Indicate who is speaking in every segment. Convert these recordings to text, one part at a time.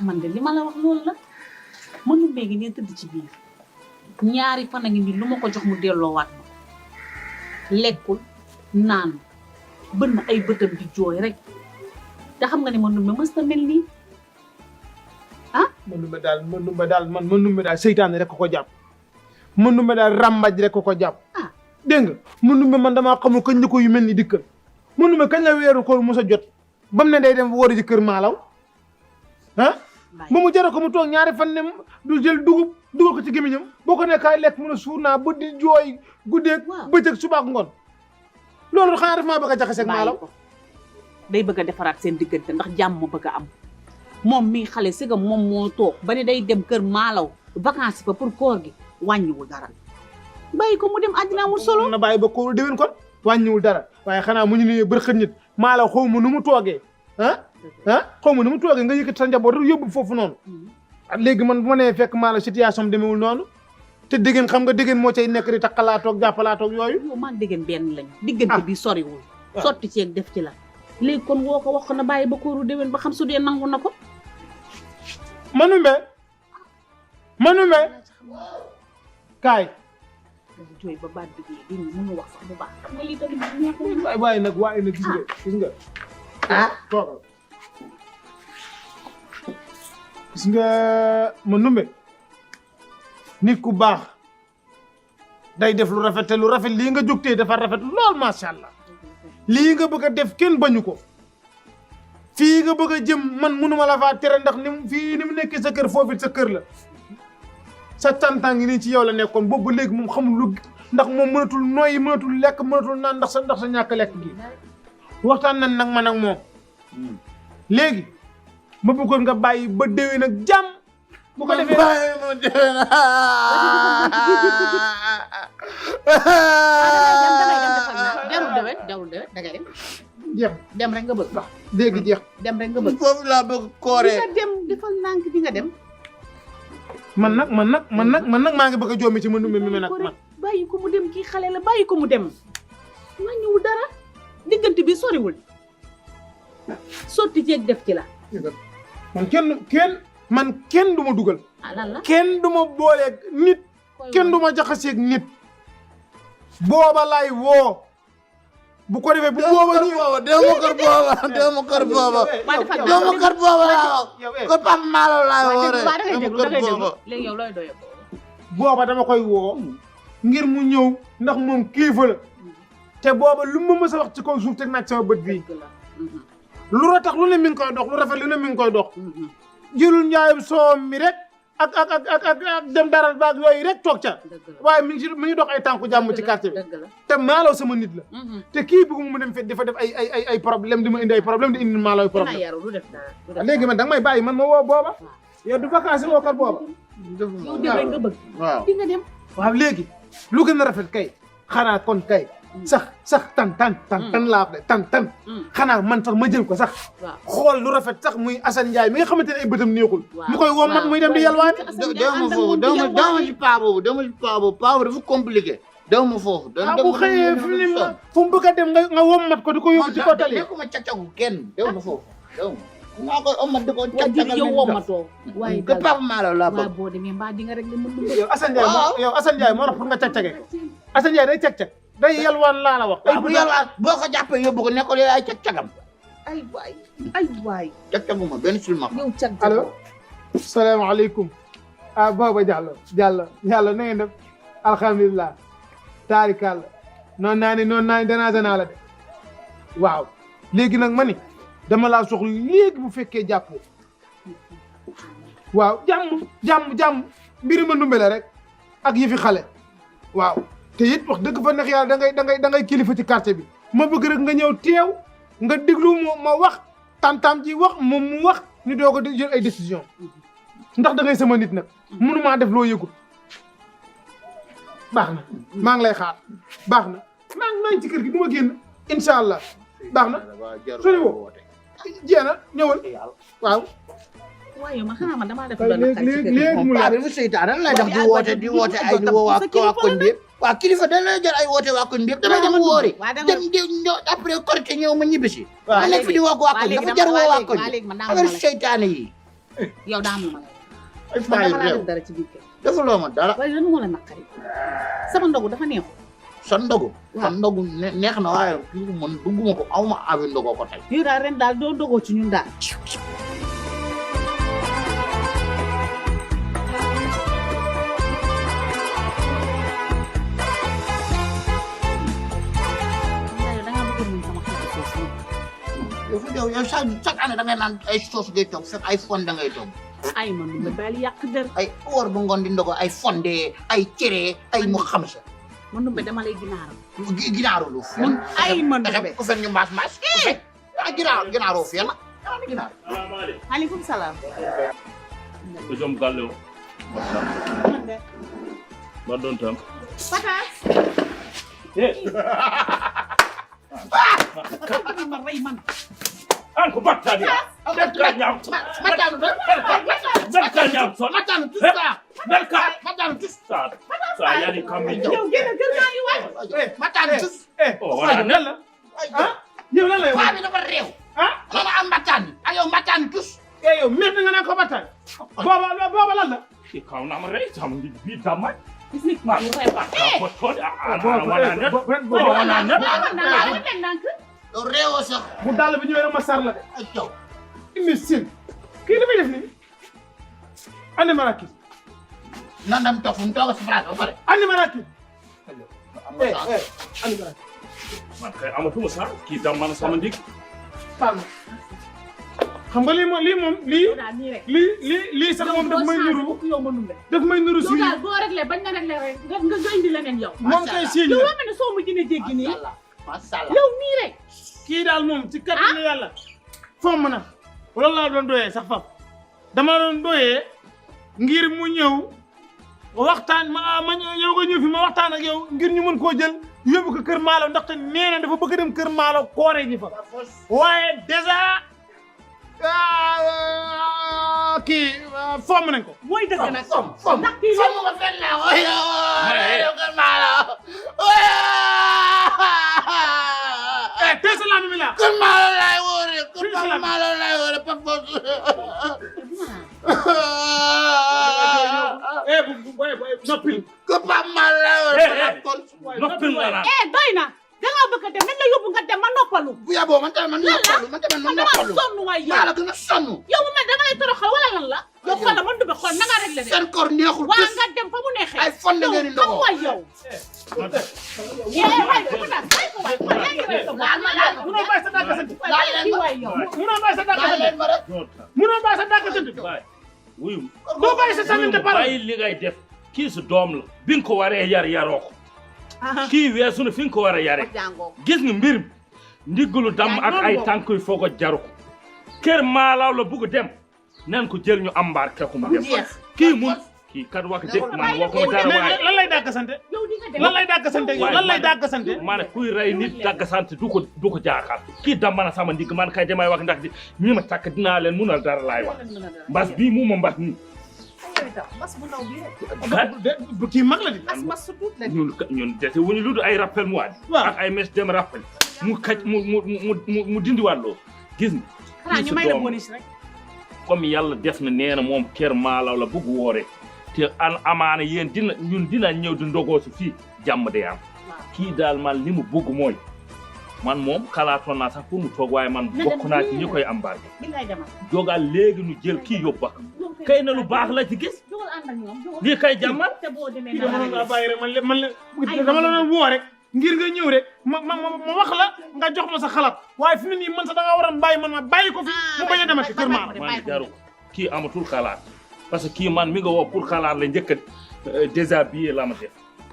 Speaker 1: man de li ma la wax loolu la mënu mbéegi ne tëdd ci biir ñaari fan a ngi nii lu ma ko jox mu delloowaat ma lekkul naan bën ay bëtam di jooy rek te xam nga ne mënu mës na mel nii ah
Speaker 2: mënuma daal mënuma daal seytaane rek ko jàpp mënuma daal ràmbaj rek ko jàpp dégg nga mënuma man damaa xamul kañ la ko yu mel ni dikkal mënuma kañ la weeru ko mos a jot bam ne day dem wóori ji kër maalaw ah ba mu jara ko mu toog ñaari fan ne du jël dugub dugal ko ci gémmiñam boo ko ne kaay lekk mu ne suur naa ba di jooy guddeeg bëccëg suba ak ngoon loolu xanaa daf maa bëgg a jaxaseeg maalaw
Speaker 1: day bëgg a defaraat seen diggante ndax jàmm bëgg a am moom mii xale sigam moom moo toog ba ne day dem kër maalaw vacances fa pour koor gi wàññiwul dara bàyyi ko mu dem àddina amul solo
Speaker 2: na bàyyi ba kóoru déwén kon wàññiwul dara waaye xanaa mu ñu ne bërxët nit maalaw xaw ma nu mu toogee xaw ma nu mu toogee nga yëkkati sa njaboot rek yóbbu foofu noonu léegi man bu ma nee fekk maalaw situation demewul noonu te déggeen xam nga déggeen moo cay nekk di takkalaatoog jàppalaatoog yooyu
Speaker 1: yow maa déggeen benn lañu diggante bi soriwul sotti ceeg def ci la léegi kon woo ko wax na bàyyi ba kóoru déwén ba xam su dee nangu na ko
Speaker 2: Manumbe kaay
Speaker 1: jooy ba baat bi di mënu wax sax bu baax xam nga lii tamit neexul
Speaker 2: waaye nag gis nga toogal gis nga Manumbe nit ku baax day def lu rafet te lu rafet lii nga jógtee dafa rafet lool macha allah lii nga bëgg a def kenn bañu ko fii nga bëgg a jëm man mënuma la faa tere ndax ni mu nekkee sa kër foofu sa kër la sa tantan ngi nii ci yow la nekkoon boobu ba léegi moom xamul lu ndax moom mënatul noyyi mënatul lekk mënatul naan ndax sa ñàkk lekk gi waxtaan nañ nag man ak moom léegi ma bëggoon nga bàyyi ba déwén nag jàmm bu ko defee
Speaker 3: bàyyi ma déwén
Speaker 1: jarul déwén dangay dem
Speaker 2: jeex
Speaker 1: dem rek nga bëgg
Speaker 2: wax dégg jeex
Speaker 1: dem rek nga bëgg
Speaker 3: foofu laa bëgg kooree
Speaker 1: di nga dem defal nànk di nga dem
Speaker 2: man nag maa ngi bëgg a joomi ci Manumbe mi nag man
Speaker 1: bàyyi ko mu dem kii xale la bàyyi ko mu dem wàññiwul dara diggante bi soriwul sotti ceeg def ci la
Speaker 2: man kenn du ma dugal
Speaker 1: lan la
Speaker 2: kenn du ma booleeg nit kenn du ma jaxaseeg nit booba laay woo bu ko defee bu booba ñu
Speaker 3: dew ma kër booba laa ko Pam Malo laa woore
Speaker 1: léegi yow looy doye
Speaker 2: booba dama koy woo ngir mu ñëw ndax moom kilifa la te booba lu ma mës a wax ci kaw suuf teg naaj sama bët bii lu tax lu ne mi ngi koy dox lu rafet lu ne mi ngi koy dox jëlul njaayam soom mi rek ak dem dara baag yooyu rek toog ca waaye mi ngi dox ay tànku jàmm ci quartier bi te Malo sama nit la te kii bëgg mu dem fet dafa def ay problème di ma indi ay problème di indi Malo ay problème léegi man da nga may bàyyi man ma woo booba yow du vacances woo kat booba
Speaker 1: yow dem rek nga bëgg di nga dem
Speaker 2: waaw léegi lu gën a rafet kay xanaa kon kay sax tan laa wax de tan xanaa man sax ma jël ko sax xool lu rafet sax muy Assane Ndiaye mi nga xamante ne ay bëtam neexul mu koy woo mat muy dem di yalwaani
Speaker 3: dew ma foofu dew ma ci paa boobu dafa compliqué dew ma foofu
Speaker 2: bu xëyee fi ni fu mu bëgg a dem nga wom mat ko di ko yóbbu ci ko tali
Speaker 3: nekkuma cacagu kenn dew ma foofu dew ma maa koy omat di ko cacagal
Speaker 1: yow womatoo waaye
Speaker 3: que Papa Malo laa bëgg
Speaker 1: boo demee mbaa di nga rek li mën
Speaker 2: yow Assane Ndiaye moo tax pour nga cag-cage Assane Ndiaye day cag-cag day yalwaan laa la wax
Speaker 3: bu yalwaan boo ko jàppee yóbbu ko nekkul ay cag-cagam
Speaker 1: ay waay
Speaker 3: cag-caguma benn silma
Speaker 1: yow cag
Speaker 2: allo salaamaaleykum booba Diallo na ngeen def alhamdulilah taarikàlla noonu naa ni danaa la de waaw léegi nag ma ni dama laa soxla léegi bu fekkee jàppoo waaw jàmm mbiri Manumbe la rek ak yëfi xale waaw te it wax dëgg fa neex yàlla da ngay kilifa ci quartier bi ma bëgg rek nga ñëw teew nga déglu ma wax tantam ji wax moom mu wax ñu doog a jël ay décision ndax da ngay sama nit nag mënumaa def loo yëgul baax na maa ngi lay xaar baax na maa ngi ci kër gi du ma génn incha allah baax na sori woo jeena ñëwal waaw
Speaker 1: waaye man xanaa man damaa def
Speaker 2: Kay
Speaker 1: lu la naqari ci kër gi.
Speaker 2: léegi mu
Speaker 3: paa
Speaker 2: leer.
Speaker 3: bi dafa seytaan lan lay def di woote ay di woo waa koñ bi waa kilifa dañ lay jël ay woote waa koñ bi yëpp damay dem wóori dem di après korité ñëw ma ñibbisi ma nekk fi di woo waa koñ dafa jar woo waa koñ
Speaker 1: léegi man daa
Speaker 3: affaire seytaane yi
Speaker 1: yow daa am lu ma lay
Speaker 3: ay
Speaker 1: man
Speaker 3: paa yi
Speaker 1: dama laa
Speaker 3: réew
Speaker 1: def dara ci biir kër
Speaker 3: defuloo ma dara
Speaker 1: waaye lan moo la naqari sama ndogu dafa neexu
Speaker 3: sa ndogu sa ndogu neex na waaye kii man dugguma ko aw ma envie ndogoo ko tey
Speaker 1: yow daal ren daal doo ndogoo ci ñun daal
Speaker 3: yow chaque année da ngay naan ay sauce ngay toog fekk ay fonde ngay toog
Speaker 1: ay man lu ma baal yàq der
Speaker 3: ay woor bu ngoon di ndogo ay fonde ay cere ay mu xam sa
Speaker 1: man numbe dama lay ginaaram
Speaker 3: ginaaru lu
Speaker 1: mun ay man numbe
Speaker 3: ku fen ñu maas ginaaru fi yàlla ginaar
Speaker 1: aleykum salaam
Speaker 4: ko jom galle o
Speaker 1: man de
Speaker 4: ba don tan
Speaker 1: patas ma rey man
Speaker 4: an ko battani def ka ñam def ka ñam so
Speaker 3: matanu tout ça
Speaker 4: def ka
Speaker 3: matanu tout
Speaker 4: sa yani kammi
Speaker 1: yow génn kër gaa ngi waay
Speaker 3: matanu tout
Speaker 4: o wala
Speaker 2: lan la yow lan lay
Speaker 3: paa
Speaker 2: wax
Speaker 3: bi dafa réew
Speaker 2: ah
Speaker 3: lana am mbattaan ak yow mbattaan tous
Speaker 2: yow mer nga naan ko batal booba lan la
Speaker 4: ki kaw na ma rey sama ndig bi damay
Speaker 1: gis ni ma rey ba
Speaker 4: ko todi wana net wana net
Speaker 3: yow réewoo sax
Speaker 2: bu dàll bi ñëwee rek ma sar la de
Speaker 3: ak yow
Speaker 2: imbécile kii dafay def nii andi marakis
Speaker 3: nan dem toog fu mu toog si place ba pare
Speaker 2: andi marakis
Speaker 3: am na chance
Speaker 2: andi marakis
Speaker 4: man kay amatuma sa ki damana sama ndig
Speaker 2: pam xam nga lii sax moom daf may nuru
Speaker 1: yow ma numbe
Speaker 2: daf may nuru
Speaker 1: yow
Speaker 2: si
Speaker 1: daal boo réglé bañ na réglé rek nga indi leneen yow
Speaker 2: moom kay siiñ
Speaker 1: yow
Speaker 2: la
Speaker 1: waa mel ne soo mu gën a jéggi nii
Speaker 3: macha allah
Speaker 1: yow nii rek
Speaker 2: kii daal moom ci kàttanu yàlla fomm na loolu laa doon doyee sax faf dama doon doyee ngir mu ñëw waxtaan ma yow nga ñëw fi ma waxtaan ak yow ngir ñu mën koo jël yóbbu ko kër Maalo ndaxte nee na dafa bëgg dem kër Maalo koore ji fa waaye dèjà kii fomm nañ ko
Speaker 1: mooy dëgg nag
Speaker 3: fom
Speaker 1: ndax kii
Speaker 3: fom ma fen la oyo kër Maalo
Speaker 2: tey sa laami mi la
Speaker 3: kër Maalo laay wóore kër Maalo laay wóore papa
Speaker 2: noppil
Speaker 3: kër Maalo laay wóore
Speaker 4: noppil nga naan
Speaker 1: doy na dangaa bëgg a dem nañ la yóbbu nga dem ma noppalu
Speaker 3: bu yaboo man tamit man noppalu man tamit man
Speaker 1: dama
Speaker 3: noppalu
Speaker 1: sonn waay yow
Speaker 3: maa la gën a sonn
Speaker 1: yow mu mel dama lay toroxal wala lan la yow xoolal man du be xool na nga réglé de
Speaker 3: seen koor neexul
Speaker 1: waa
Speaker 3: tus
Speaker 1: nga dem fa mu neexee
Speaker 3: ay fonde ngeen di
Speaker 1: xam
Speaker 3: ndogoo
Speaker 1: waay yow waay ko daal bay ko waay yaa ngi rey sa bopp
Speaker 2: munoo bàyyi sa dàgg sant
Speaker 1: waay kii waay yow
Speaker 2: munoo bàyyi sa dàgg
Speaker 3: laaj leen
Speaker 2: sant
Speaker 3: ma rek
Speaker 2: munoo bàyyi sa dàgg sant
Speaker 4: bay wuyu
Speaker 2: doo bàyyi sa sànnante parole
Speaker 4: bàyyi li ngay def kii su doom la bi nga ko waree yar yaroo ko kii weesu na fi nga ko war a yare
Speaker 1: jàngoo
Speaker 4: gis nga mbir mi ndiggalu damm ak ay tànk yu foog a jaru ko kër Maalaw la bugg dem nan ko jël ñu embarqué ko mu dem kii mun kii kat wax dëgg man waxuma dara waaye
Speaker 2: lan lay dàgg sant
Speaker 1: yow di nga dem
Speaker 2: lan lay dàgg sant yow lan lay dàgg sant
Speaker 4: ma ne kuy rey nit dagg sant du ko jaaxal kii damm na sama ndigg man kay damay wax ndax di ñi ma takk dinaa leen munal dara laay wax mbas bii mu ma mbas nii
Speaker 1: bas bu ndaw bi rek
Speaker 2: kii mag la di
Speaker 1: bas su tuut la
Speaker 4: ñun dese wuñu lu dul ay rappel mu waat
Speaker 2: waaw
Speaker 4: ak ay mes dem rappel mu kaj mu dindiwaat loo gis nga
Speaker 1: xanaa ñu may la bonus rek
Speaker 4: comme yàlla def na nee na moom kër Maalaw la bëgg woore te amaana yéen dina ñëw di ndogoo si fii jàmm day am kii daal man li mu bëgg mooy man moom xalaatoon naa sax pour mu toog waaye man bokk naa ci ñi koy embarqué
Speaker 1: bi ngay demal
Speaker 4: jogal léegi ñu jël kii yóbbu ak kay na lu baax la ci gis
Speaker 1: jógal ànd ak ñoom jógal
Speaker 4: lii kay jàmmal
Speaker 1: te boo demee
Speaker 2: kii dama doon bàyyi rek man dama la doon woo rek ngir nga ñëw rek ma wax la nga jox ma sa xalaat waaye fi mu ne nii man sax da nga war a bàyyi man ma bàyyi ko fi mu bañ a demati kër Maalo
Speaker 4: man jaru kii amatul xalaat parce que kii man mi nga woo pour xalaat la njëkk a déshabillé la ma def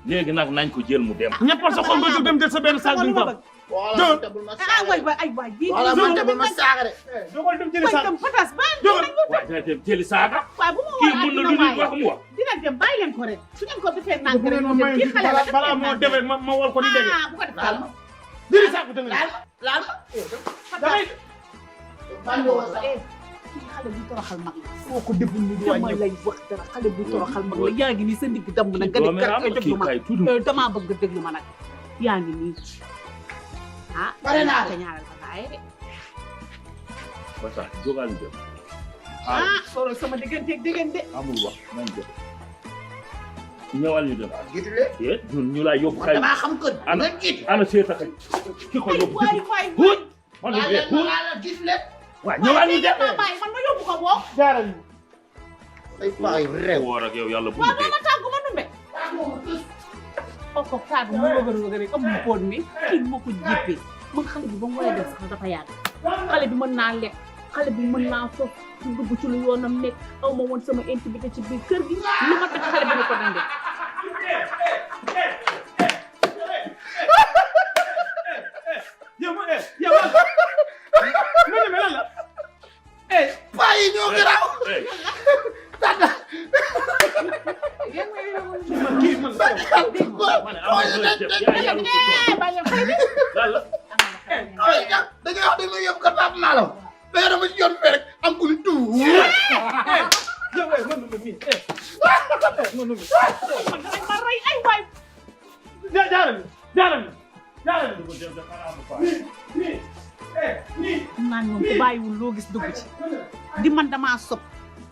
Speaker 4: léegi nag nañ ko jël mu dem
Speaker 2: ñeppal sa xol nga jóg dem jël sa benn saag bi fa
Speaker 3: wala man tabul ma
Speaker 1: ah waay
Speaker 3: saaga
Speaker 1: waay ay waay bii
Speaker 3: wala man tabul ma saaga de
Speaker 2: jógal dem jëli
Speaker 1: waay
Speaker 2: saag
Speaker 1: tam patas ba
Speaker 2: jógal
Speaker 4: waaye dina dem jëli saaga
Speaker 1: waay bu ma
Speaker 4: kii
Speaker 1: woon
Speaker 4: mun na lu nit wax mu wax
Speaker 1: dina dem bàyyi leen ko rek su ngeen ko defee nànk
Speaker 2: bu
Speaker 1: rek
Speaker 2: ngeen ma
Speaker 1: moom
Speaker 2: mayoon
Speaker 1: kii xale la
Speaker 2: balaa moo demee ma war ko di dégg
Speaker 1: ah bu ko def
Speaker 3: laal ma
Speaker 2: jëli saag bi tamit
Speaker 3: laal ma
Speaker 2: damay
Speaker 3: bandi woo sax
Speaker 1: kii xale bu toroxal mag la.
Speaker 2: foo ko deful ni du
Speaker 1: dama
Speaker 2: wàññi
Speaker 1: lay wax dara xale bu toroxal mag la yaa ngi nii sa ndigg damm na nga ne kar déglu ma damaa bëgg nga déglu ma nag yaa ngi nii ah
Speaker 3: Pare naa
Speaker 1: ko ñaanal ba waaye de
Speaker 4: ba sax jógal ñu dem
Speaker 1: ah soro sama digganteeg diggante
Speaker 4: amul wax nañ dem ñëwal ñu dem
Speaker 3: jiitu leen
Speaker 4: déet ñun ñu lay yóbbu
Speaker 3: man
Speaker 4: kay
Speaker 3: damaa xam kër
Speaker 4: ana
Speaker 3: nga jiitu
Speaker 4: ana seeta kay ki ko yóbbu
Speaker 1: waay waay
Speaker 4: huuj man de huuj
Speaker 3: la jiitu leen
Speaker 4: waaw ñëwal ñu dem
Speaker 1: ma bàyyi man ma yóbbu ko boo
Speaker 2: jaaral ñu
Speaker 3: ay waay réew
Speaker 4: woor ak yow yàlla bu
Speaker 1: waaw doo ma tàggu ma numbe ko tàggu mu wëgër rek amul poon mi kii moo ko jéppee man xale bi ba mu waree def sax dafa yàgg xale bi mën naa lekk xale bi mën naa sos dugg ci lu yoonam nekk aw ma woon sama intimité ci biir kër gi lu ma def xale bi na ko dande
Speaker 2: yow yow mel ni lan la
Speaker 3: paa yi ñoo garaaw tata
Speaker 2: man kii man la
Speaker 3: ay da ngay wax dañu yóbbu ko Pape Malaw mais dama ci yoon fee rek am ku ni tuw
Speaker 2: yow man numbe mi man numbe
Speaker 1: man dañ ma rey ay waay
Speaker 2: jaaral
Speaker 1: naan ñoom ku bàyyiwul loo gis dugg ci di man damaa sob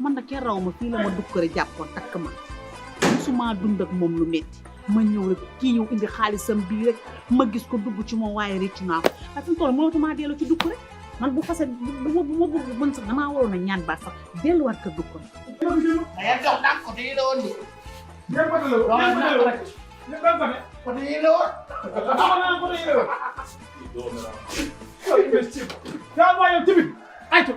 Speaker 1: man na kenn raw ma fii la ma dukkare jàppoon takk ma musuma dund ak moom lu metti ma ñëw rek kii ñëw indi xaalisam bii rek ma gis ko dugg ci moom waaye rëccu naa ko waaye fi mu toll mënatuma dellu ci dugg rek man bu fase bu ma bëgg mën sax damaa waroon a ñaan baat sax delluwaat ko dugg
Speaker 3: daya dox nag côté yi la woon de côté yi la woon
Speaker 2: ayca